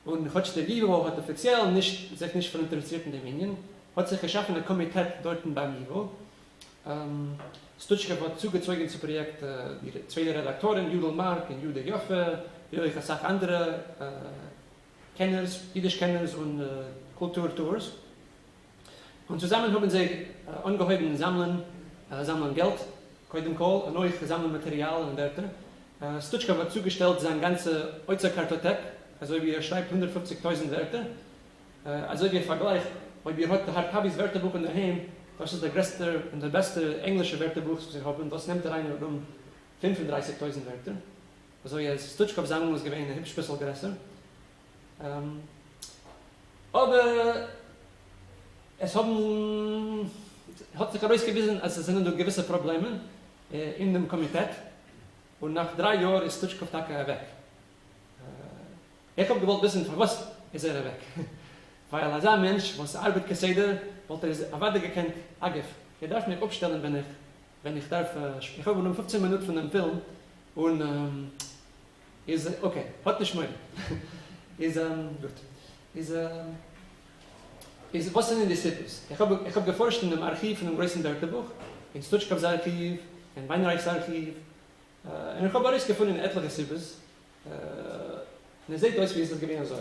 און כאטש דער ייווא האט אפיציעל נישט זיך נישט פאראינטערעסירט אין דעם ענין, האט זיך געשאפן א קאמיטעט דארטן ביים ייווא. סטוטשקאוו האט צוגעצויגן צום פראיעקט די צוויי רעדאקטארן יודל מארק און יודא יפה, ווי אויך אסאך אנדערע קענערס, אידיש קענערס און קולטור טוערס, און צוזאמען האבן זיי אנגעהויבן זאמלען זאמלען געלט קודם כל, און אויך זאמלען מאטעריאל און ווערטער. סטוטשקאוו האט צוגעשטעלט זיין גאנצע אוצר קארטאטעק, אזוי ווי ער שרייבט 150 טויזנט ווערטער. אזוי ווי א פארגלייך, אויב איר האט הארקאווי'ס ווערטערבוך אינדערהיים, דאס איז דער גרעסטער און דער בעסטער ענגלישער ווערטערבוך וואס מיר האבן, דאס נעמט אריין ארום 35 טויזנט ווערטער, אזוי אז סטוטשקאוו'ס זאמלונג איז געווען היפש ביסל גרעסער. אבער עס האבן האט זיך ארויסגעוויזן אז עס זענען דא געוויסע פראבלעמען אין דעם קאמיטעט, און נאך דריי יאר איז סטוטשקאוו טאקע אוועק. איך האב געוואלט וויסן פארוואס איז ער אוועק, ווייל אזא מענטש וואס ארבעט כסדר וואלט ער אוודאי געקענט, אגב, איר דארפט מיך אפשטעלן ווען איך ווען איך דארף, איך האב ארום פופצן מינוט פון דעם פילם, און איז okay, האט נישט מורא, איז גוט, איז איז וואס זענען די סיבות? איך האב איך האב געפארשט אין דעם ארכיוו פונעם גרויסן ווערטערבוך, אין סטוטשקאוו'ס ארכיוו, אין וויינרייך'ס ארכיוו, און איך האב ארויסגעפונען עטליכע סיבות, און עס זעט אויס ווי עס איז געווען אזוי.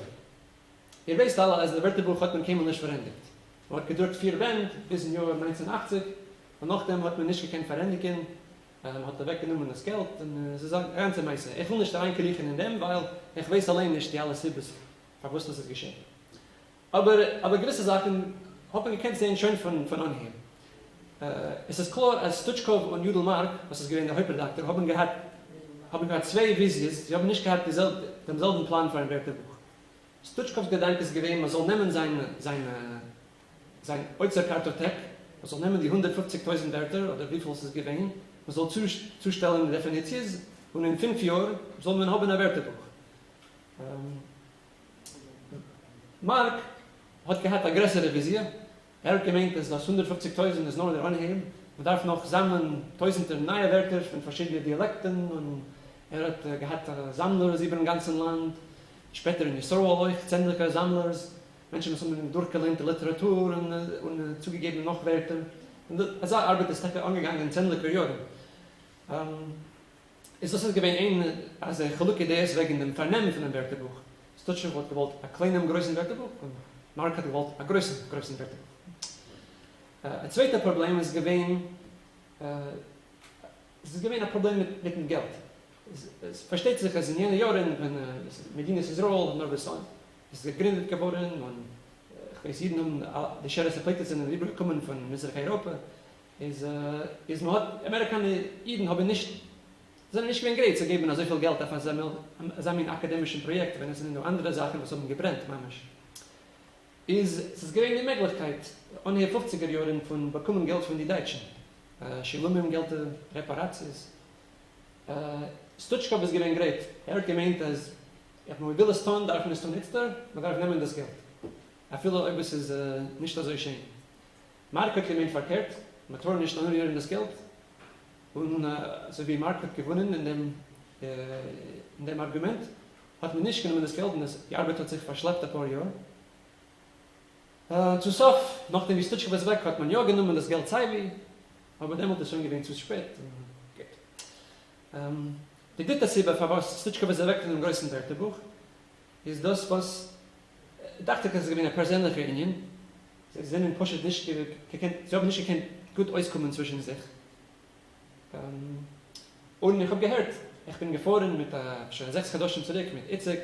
איר ווייסט אלע אז די ווערטערבוך האט מען קיינמאל נישט פארענדיגט. מען האט געדרוקט פיר בענד ביז אין יאר 1980, און נאכדעם האט מען נישט געקענט פארענדיגען, מען האט אוועק גענומען דאס געלט, און עס איז א גאנצע מעשה. איך וויל נישט אריין קריכן אין דעם ווייל איך ווייס אליין נישט די אלע סיבות פארוואס דאס איז געשען. אבער אבער געוויסע זאכן האט מען געקענט זעהן שוין פון פון אנהייב. עס איז קלאר אז סטוטשקאוו און יודל מארק וואס איז געווען דער הויפט רעדאקטאר האבן געהאט האבן געהאט צוויי וויזיעס, זיי האבן נישט געהאט דעם זעלבן פלאן פארן ווערטערבוך. סטוטשקאוו'ס געדאנק איז געווען מען זאל נעמען זיין זיין זיין אוצר קארטאטעק, מען זאל נעמען די 150 טויזנט ווערטער אדער וויפיל עס איז געווען, מען זאל צושטעלן די דעפיניציעס און אין פינף יאר זאל מען האבן א ווערטערבוך. מארק האט געהאט א גרעסערע וויזיע, ער האט געמיינט אז דאס 150 טויזנט איז נאר דער אנהייב, מען דארף נאך זאמלען טויזנטער נייע ווערטער פון פארשידענע דיאלעקטן, און ער האט געהאט זאמלערס איבערן גאנצן לאנד, שפעטער אין ישראל אויך צענדליגער זאמלערס, מענטשן וואס האבן דורכגעליינט די ליטעראטור און צוגעגעבן נאך ווערטער, און אזא ארבעט איז טאקע אנגעגאנגען צענדליגער יארן. איז דאס איז געווען איין אזא חילוקי דעות וועגן דעם פארנעם פונעם ווערטערבוך, סטוטשקאוו האט געוואלט א קליינעם גרויסן ווערטערבוך און מארק האט געוואלט א גרויסן גרויסן ווערטערבוך. א צווייטע פראבלעם איז געווען, עס איז געווען א פראבלעם מיטן געלט. עס פארשטייט זיך אז אין יענע יארן ווען מדינת ישראל האט נארוואס איז געגרינדעט געווארן און כ'ווייס אידן האבן די שארית הפליטה זענען אריבערגעקומען פון מזרח אייראפע, איז איז מען האט אמעריקאנע אידן האבן נישט זענען נישט געווען גרייט צו געבן אזויפיל געלט אויף אזא אזא מין אקאדעמישן פראיעקט ווען עס זענען דא אנדערע זאכן וואס האבן געברענט ממש איז ס'איז געווען די מעגליכקייט אנהייב פופציגער יארן פון באקומען געלט פון די דייטשן שלומים געלטער רעפאראציעס סטוטשקאוו איז געווען גרייט ער האט געמיינט אז אויב מען וויל עס טון דארף מען עס טון איצטער מען דארף נעמען דאס געלט אפילו אויב עס איז נישט אזוי שיין. מארק האט געמיינט פארקערט, מען טאר נישט אנרירן דאס געלט, און אזוי ווי מארק האט געוואונען אין דעם אין דעם ארגומענט, האט מען נישט גענומען דאס געלט און די ארבעט האט זיך פארשלעפט אפאר יאר. צו סוף, נאכדעם ווי סטוטשקאוו איז אוועק, האט מען יא גענומען דאס געלט סייווי, אבער דעמאלט איז שוין געווען צו שפעט. גוט. די דריטע סיבה פארוואס סטוטשקאוו איז אוועק פון דעם גרויסן ווערטערבוך, איז דאס וואס דאכט זיך עס איז געווען א פערזענליכער ענין, זיי זענען פשוט נישט געקענט, זיי האבן נישט געקענט גוט אויסקומען צווישן זיך. און איך האב געהערט, איך בין געפארן מיט א, שוין זעקס חדשים צוריק, מיט איציק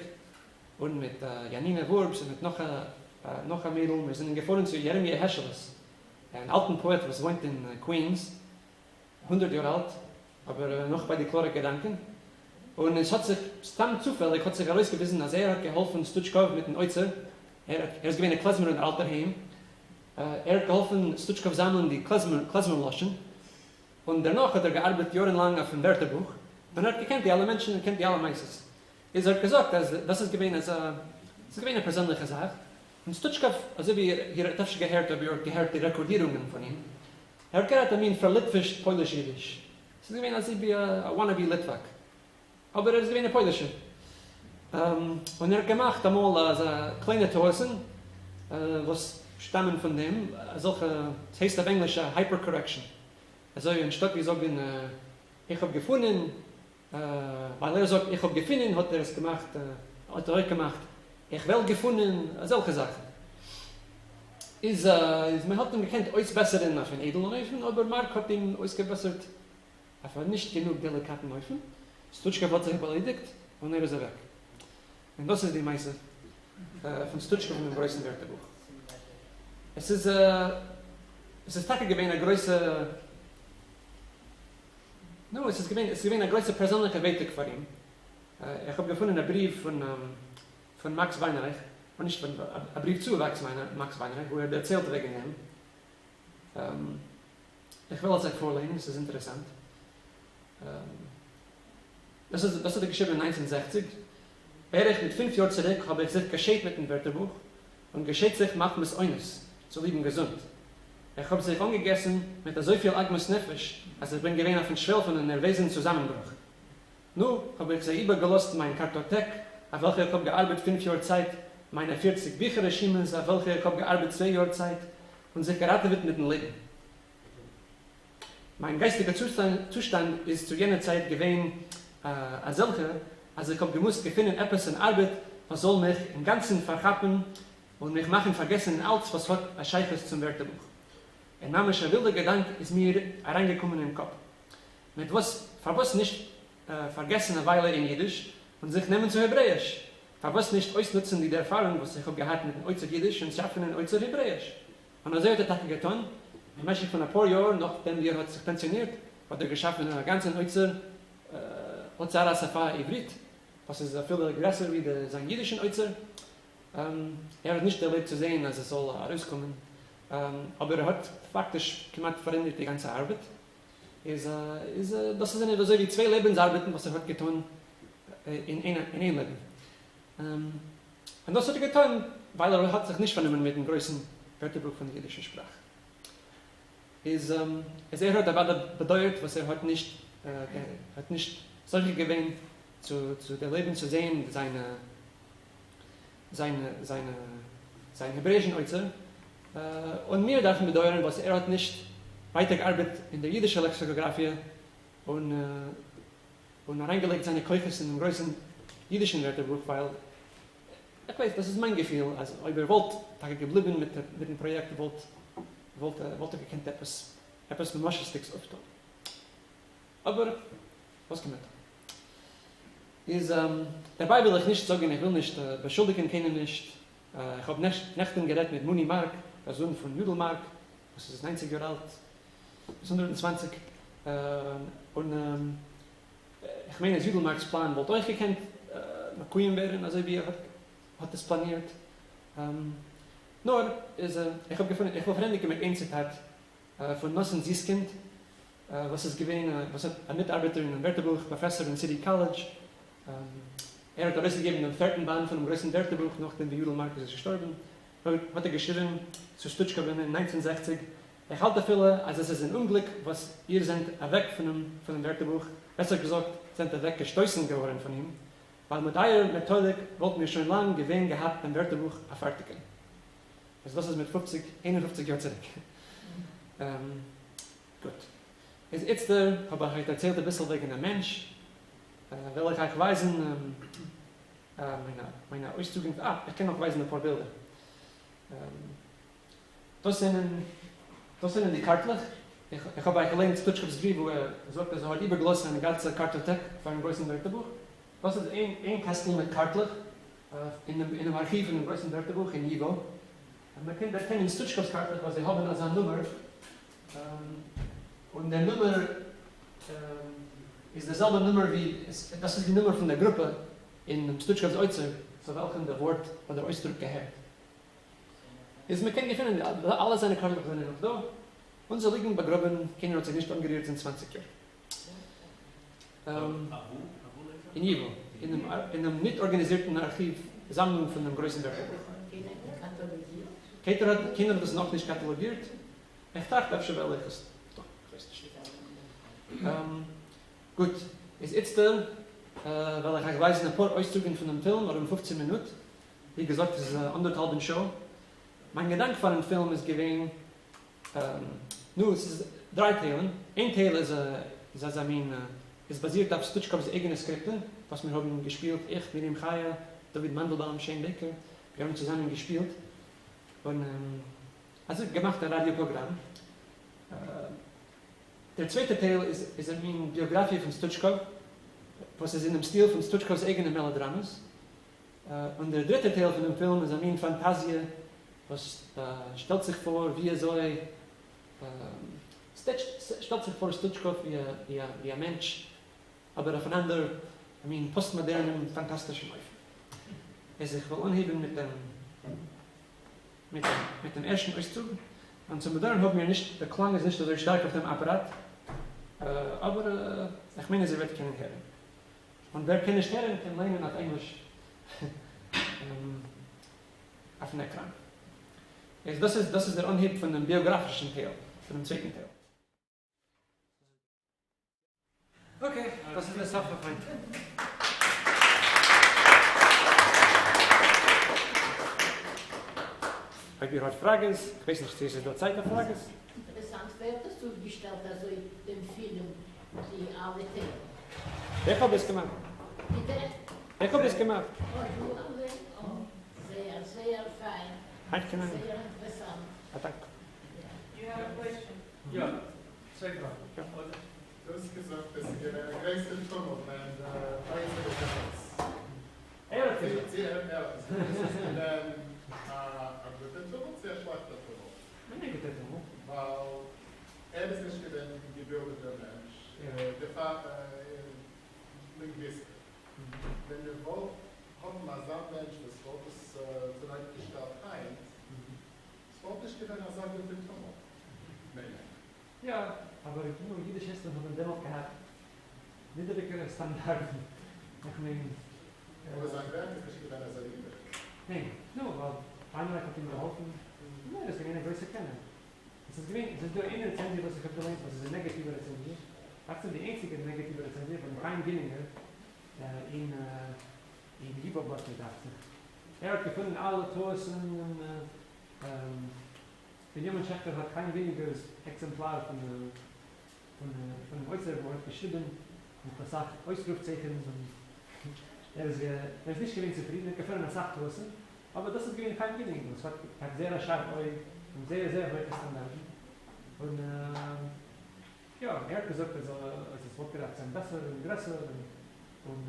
און מיט יאנינע ווארבס און מיט נאך א נאך א מיידל, מיר זענען געפארן צו ירמי' העשעלעס, אן אלטן פאעט וואס וואוינט אין קווינס, הונדערט יאר אלט, אבער נאך ביי די קלארע געדאנקען, און עס האט זיך, סתם צופעליג האט זיך ארויסגעוויזן אז ער האט געהאלפן סטוטשקאוו מיטן אוצר, ער האט, ער איז געווען א קלעזמער אין דער אלטער היים, ער האט געהאלפן סטוטשקאוו זאמלען די קלעזמער לשון, און דערנאך האט ער געארבעט יארן לאנג אויפן ווערטערבוך, און ער האט געקענט די אלע מענטשן און געקענט די אלע מעשות. איז ער האט געזאגט אז דאס איז געווען אזא, עס איז געווען א פערזענליכע זאך, און סטוטשקאוו, אזוי ווי איר האט אפשר געהערט אויב איר האט געהערט די רעקארדירונגען פון אים, ער האט גערעדט א מין פארליטווישט פויליש אידיש, ס'איז געווען אזוי ווי א wannabe ליטוואק, אבער ער איז געווען א פוילישער. און ער האט געמאכט אמאל אזא קליינע טעות'ן וואס שטאמען פון דעם, אזעלכע, ס'הייסט אויף ענגליש א hyper correction, אזוי אנשטאט ווי זאגן איך האב געפונען, ווייל ער זאגט איך האב געפינען האט ער עס געמאכט, האט ער אויך געמאכט איך וועל געפונען, אזעלכע זאכן. איז מען האט אים געקענט אויסבעסערן אויף אן איידעלן אופן, אבער מארק האט אים אויסגעבעסערט אויף א נישט גענוג דעליקאטן אופן, סטוטשקאוו האט זיך באליידיגט און ער איז אוועק. און דאס איז די מעשה פון סטוטשקאוו און דעם גרויסן ווערטערבוך. עס איז עס איז טאקע געווען א גרויסע נו, עס איז געווען עס איז געווען א גרויסע פערזענליכע ווייטאג פאר אים. איך האב געפונען א בריוו פון פון מאקס וויינרייך, און נישט פון, א בריוו צו מאקס וויינרייך וואו ער דערציילט וועגן דעם. איך וועל עס אייך פארליינען, עס איז אינטערעסאנט. דאס איז דאס האט ער געשריבן אין 1960. בערך מיט 5 יאר צוריק האב איך זיך געשיידט מיטן ווערטערבוך, און געשיידט זיך מחמת אונס, צוליבן געזונט. איך האב זיך אנגעגעסן מיט אזויפיל עגמת נפש, אז איך בין געווען אויפן שוועל פון א נערוועזן צוזאמענברוך. נו, האב איך זיי איבערגעלאזט מיין קארטאטעק, אויף וועלכע איך האב געארבעט 5 יאר צייט, מיינע 40 ביכער רשימות, אויף וועלכע איך האב געארבעט 2 יאר צייט, און זיך געראטעוועט מיטן לעבן. מיין גייסטיגער צושטאנד איז צו יענער צייט געווען אזעלכער, אז איך האב געמוזט געפינען עפעס אן ארבעט וואס זאל מיך אינגאנצן פארכאפן און מיך מאכן פארגעסן אין אלץ וואס האט א שייכות צום ווערטערבוך. און ממש א ווילדער געדאנק איז מיר אריינגעקומען אין קאפ. מיט וואס, פארוואס נישט פארגעסן א וויילע אין אידיש און זיך נעמען צו העברעאיש? פארוואס נישט אויסנוצן די ערפארונג וואס איך האב געהאט מיטן אוצר אידיש און שאפן אן אוצר העברעאיש? און אזוי האט ער טאקע געטאן, במשך פון אפאר יאר נאכדעם ווי ער האט זיך פענסיאנירט האט ער געשאפן א גאנצן אוצר, אוצר השפה העברית, וואס איז אפילו גרעסער ווי די זיין אידישן אוצר. ער האט נישט דערלעבט צו זען אז עס זאל ארויסקומען, אבער ער האט פאקטיש כמעט פארענדיגט די גאנצע ארבעט. איז איז דאס זענען אזוי ווי צוויי לעבנס ארבעטן וואס ער האט געטון אין איין לעבן. און דאס האט ער געטון ווייל ער האט זיך נישט פארנומען מיטן גרויסן ווערטערבוך פון די אידישע שפראך. איז איז ער האט אוודאי באדויערט וואס ער האט נישט האט נישט זוכה געווען צו צו דערלעבן צו זען זיינע זיינע זיינע זיין העברעאישן אוצר, און מיר דארפן באדויערן וואס ער האט נישט ווייטער געארבעט אין דער אידישער לעקסיקאגראפיע און און אריינגעלייגט זיינע כוחות אין דעם גרויסן אידישן ווערטערבוך, ווייל איך ווייס, דאס איז מיין געפיל, אז אויב ער וואלט טאקע געבליבן מיט מיטן פראיעקט וואלט וואלט וואלט ער געקענט עפעס עפעס ממשות'דיגס אויפטון. אבער וואס קען מען טון? איז דערביי וויל איך נישט זאגן, איך וויל נישט באשולדיגן קיינעם נישט, איך האב נעכטן גערעדט מיט מוני מארק, דער זון פון יודל מארק, וואס איז 90 יאר אלט, ביז 120, און איך מיין אז יודל מארק'ס פלאן וואלט אויך געקענט מקוים ווערן אזוי ווי ער האט עס פלאנירט, נאר איז איך האב געפונען, איך וויל פארענדיגן מיט איין ציטאט פון נתן זיסקינד, וואס איז געווען וואס האט א מיטארבעטער אינעם ווערטערבוך, פראפעסאר אין סיטי קאלעדזש. ער האט ארויסגעגעבן דעם פערטן באנד פונעם גרויסן ווערטערבוך נאכדעם ווי יודל מארק איז געשטארבן, האט ער געשריבן צו סטוטשקאווען אין 1960, איך האלט אפילו אז עס איז אן אומגליק וואס איר זענט אוועק פונעם ווערטערבוך, בעסער געזאגט, זענט אוועק געשטויסן געווארן פון אים, ווייל מיט אייער מעטאדיק וואלטן מיר שוין לאנג געווען געהאט דעם ווערטערבוך א פארטיגן. איז דאס איז מיט 50, 51 יאר צוריק. גוט. איז איצטער האב איך אייך דערציילט אביסל וועגן א מענטש, וועל איך אייך ווייזן מיינע אויסצוגן, אה, איך קען נאך ווייזן אפאר בילדער. דאס זענען, דאס זענען די קארטלעך, איך האב אייך געליינט סטוטשקאוו'ס בריוו וואו ער זאגט אז ער האט איבערגעלאזט זיין גאנצע קארטאטעק פארן גרויסן ווערטערבוך. דאס איז איין קעסטל מיט קארטלעך אינעם ארכיוו פונעם גרויסן ווערטערבוך אין ייווא. מען קען דערקענען סטוטשקאוו'ס קארטלעך ווייל זיי האבן אזא נומער, און דער נומער איז דער זעלבער נומער ווי, דאס איז די נומער פון דער גרופע אין סטוטשקאוו'ס אוצר צו וועלכן דער ווארט אדער אויסדרוק געהערט. איז מען קען געפינען אלע זיינע קארטלעך זענען נאך דא, און זיי ליגן באגראבן, קיינער האט זיי נישט אנגערירט זינט 20 יאר. אין ייווא, אינעם ניט ארגאניזירטן ארכיוו זאמלונג פון דעם גרויסן ווערטערבוך. קיינער האט עס נאך נישט קאטאלאגירט, איך טראכט אפשר וועל איך עס טון, איך ווייס נישט. גוט, איז איצטער. וועל איך אייך ווייזן אפאר אויסצוגן פונעם פילם, ארום 15 מינוט. ווי געזאגט איז עס אנדערטהאלבן שעה. מיין געדאנק פארן פילם איז געווען, נו, עס איז דריי טיילן. איין טייל איז איז אזא מין, איז באזירט אויף סטוטשקאוו'ס אייגענע סקריפטן, וואס מיר האבן געשפילט, איך, מרים חיה, דוד מאנדלבאום, שיין בעיקער, מיר האבן צוזאמען געשפילט, און אזוי געמאכט א ראדיא פראגראם. דער צווייטער טייל איז א מין ביאגראפיע פון סטוטשקאוו, וואס איז אינעם סטיל פון סטוטשקאוו'ס אייגענע מעלאדראמעס. און דער דריטער טייל פונעם פילם איז א מין פאנטאזיע וואס שטעלט זיך פאר ווי אזוי שטעלט זיך פאר סטוטשקאוו ווי א מענטש, אבער אויף אן אנדער מין פאסט-מאדערנעם פאנטאסטישן אופן. איז איך וועל אנהייבן מיט דעם מיט דעם ערשטן אויסצוג, און צום באדויערן האבן מיר נישט, דער קלאנג איז נישט אזוי שטארק אויף דעם אפאראט, אבער איך מיין אז איר וועט קענען הערן. און ווער קען נישט הערן קען ליינען אויף ענגליש אויפן עקראן. איז דאס איז דאס איז דער אנהייב פונעם ביאגראפישן טייל, פונעם צווייטן טייל. Okay, דאס איז דער סוף אויף היינט. אויב איר האט פראגעס, איך ווייס נישט צו עס איז דא צייט אויף פראגעס. אינטערעסאנט, ווער האט עס אויפגעשטעלט אזוי דעם פילם די אלע טיילן? איך האב עס געמאכט. ביטע? איך האב עס געמאכט. אה, דו אליין? אה, זייער זייער פיין. היינט קען מען. זייער אינטערעסאנט. א דאנק. You have a question? יא, צוויי פראגן. דו האסט געזאגט אז ס'איז געווען א גרויסע טומל ווען די אוצר איז ארויס. ער האט געזאגט. צו ער האט געזאגט. איז עס געווען א גוטע טומל צו א שלעכטע טומל? א גוטע טומל. ווייל ער איז נישט געווען קיין געבילדעטער מענטש, דערפאר לינגוויסטיק. ווען מען וואלט האבן אזא מענטש וואס וואלט עס צונויפגעשטעלט היינט, ס'וואלט נישט געווען אזא גוטע טומל, מיין איך. יא, אבער נו, יידישיסטן האבן דעמאלט געהאט נידעריגערע סטאנדארטן, איך מיין. אבער זיין ווערק איז נישט געווען אזוי נידעריג. ניין, נו, ווייל וויינרייך האט אים געהאלפן, נו, ער איז געווען א גרויסער קענער. עס איז געווען, עס איז דא איין רעצענזיע וואס איך האב געליינט וואס איז א נעגאטיווע רעצענזיע, דאכט זיך די איינציגע נעגאטיווע רעצענזיע פון חיים גינינגער אין אין ייווא בלאט דאכט זיך. ער האט געפונען אלע טעות'ן און בנימין שעכטער האט חיים גינינגער'ס עקזעמפלאר פון פונעם אוצר וואו ער האט געשריבען מיט אסאך אויסרוף צייכענס און ער איז ער איז נישט געווען צופרידן ער האט געפונען אסאך טעותים אבער דאס איז געווען חיים גינינגער וואס האט געהאט זייער א שארף אויג און זייער זייער הויכע סטאנדארטן און יא ער האט געזאגט אז עס וואלט געדארפט זיין בעסער און גרעסער און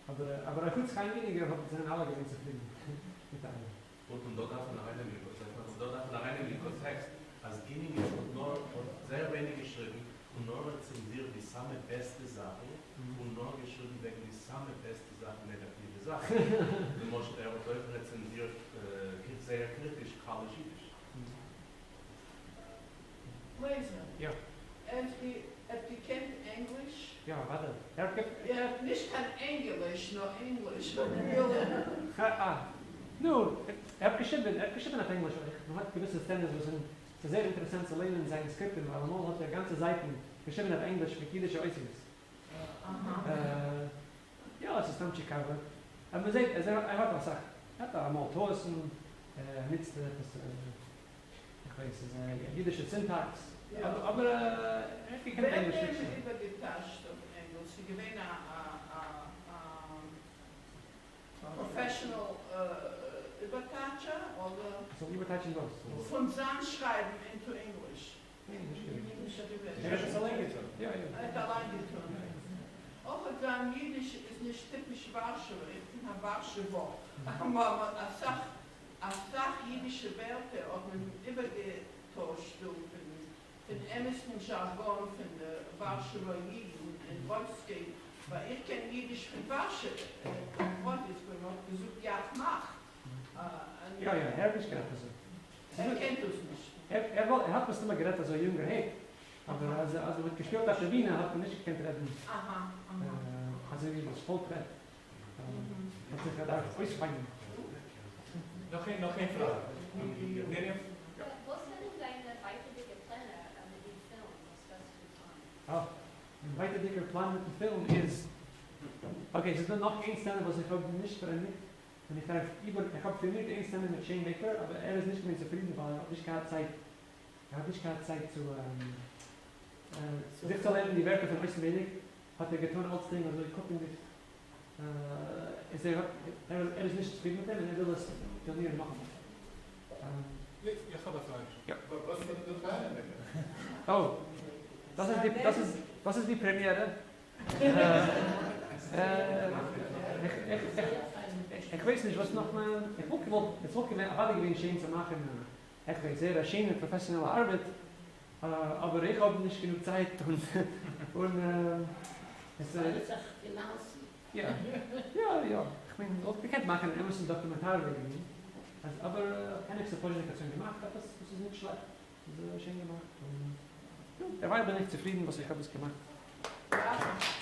אבער אבער אחוץ חיים גינינגער האבן זענען אלע געווען צופרידן מיט אלעם. און דא דארף מען ארייננעמען דא דארף מען ארייננעמען אין קאנטעקסט אז גינינגער האט נאר האט זייער ווייניג געשריבן און נאר רעצענזירט די סאמע בעסטע זאכן און נאר געשריבן וועגן די סאמע בעסטע זאכן נעגאטיווע זאכן למשל ער האט אויך רעצענזירט זייער קריטיש קאלעדזש אידיש. לייזער, יא. ער האט געקענט ענגליש? יא אוודאי. ער האט גע. ער האט נישט קיין ענגעליש נאר ענגליש. אה. נו, ער האט געשריבען, ער האט געשריבען אויף ענגליש אויך. מען האט געוויסע סצענעס וואס זענען, ס'איז זייער אינטערעסאנט צו לערנען זיינע סקריפטען ווייל אמאל האט ער גאנצע זייטען געשריבען אויף ענגליש מיט אידישע אותיות. יא, עס איז סתם טשיקאווע. אבער מען זעט אז ער האט אסאך, ער האט אמאל טעות'ן, ער נוצט עפעס. איך ווייס ס'איז א אידישע סינטאקס, אבער ער האט געקענט ענגליש ווער האט אים איבערגעטייטשט אויף ענגליש? ס'איז געווען א professional איבערטייטשער אדער? זאל איבערטייטשן וואס? פון זיין שרייבן into English. ניין, נישט געווען. נישט געווען. ער האט עס אליין געטון. יא יא. ער האט אליין געטון. אויך זיין אידיש איז נישט טיפיש ווארשעווער, איך בין א ווארשעווער, אסאך אסאך אידישע ווערטער האט מען איבערגעטוישט דא פון אמת'ן זשארגאן פון די ווארשעווער אידן אין וואדסקי, ווייל איך קען אידיש פון ווארשע, אין וואדיסק ווען מ'האט געזאגט יאך מאך. יא יא, ער האט נישט גערעדט אזוי. ער קען דאס נישט. ער וואלט, ער האט מסתמא גערעדט אזוי יונגערהייט, אבער אז אז מ'האט געשפילט אויף די בינע האט מען נישט געקענט רעדן אזוי ווי דאס פאלק רעדט. האט זיך געדארפט אויספיינען. נאך איין נאך איין פראגע. מרים? וואס זענען דיינע ווייטערדיגע פלענער מיט די פילם? וואס וועסטו טון? אה, מיין ווייטערדיגער פלאן מיטן פילם איז. Okay, ס'איז דא נאך איין סצענע וואס איך האב נישט פארענדיגט, און איך דארף איבער, איך האב פילמירט איין סצענע מיט שיין בעיקער, אבער ער איז נישט געווען צופרידן ווייל ער האט נישט געהאט צייט, ער האט נישט געהאט צייט צו זיך צו לערנען די ווערטער פון אויסנווייניג, האט ער געטאן אלצדינג אזוי קוקנדיג, איז ער ער איז נישט צופרידן מיט דעם און ער וויל עס פילמירן נאכאמאל. איך האב א פראגע. יא. וואס וועט דא פארענדיגן? אוי, דאס איז די, דאס איז, דאס איז די פרעמיערע. איך ווייס נישט וואס נאך מען, איך וואלט געוואלט, עס וואלט געווען אוודאי געווען שיין צו מאכן, איך ווייס, זייער א שיינע פראפעסיאנעלע ארבעט, אבער איך האב נישט גענוג צייט און און עס איז. פינאנצן. יא, יא, יא, איך מיין, וואלט געקענט מאכן אן אמת'ן דאקומענטאר וועגן אים, אבער העניך סאפאזשניק האט שוין געמאכט עפעס וואס איז נישט שלעכט, ס'איז שיין געמאכט, און יא, דערווייל בין איך צופרידן וואס איך האב עס געמאכט.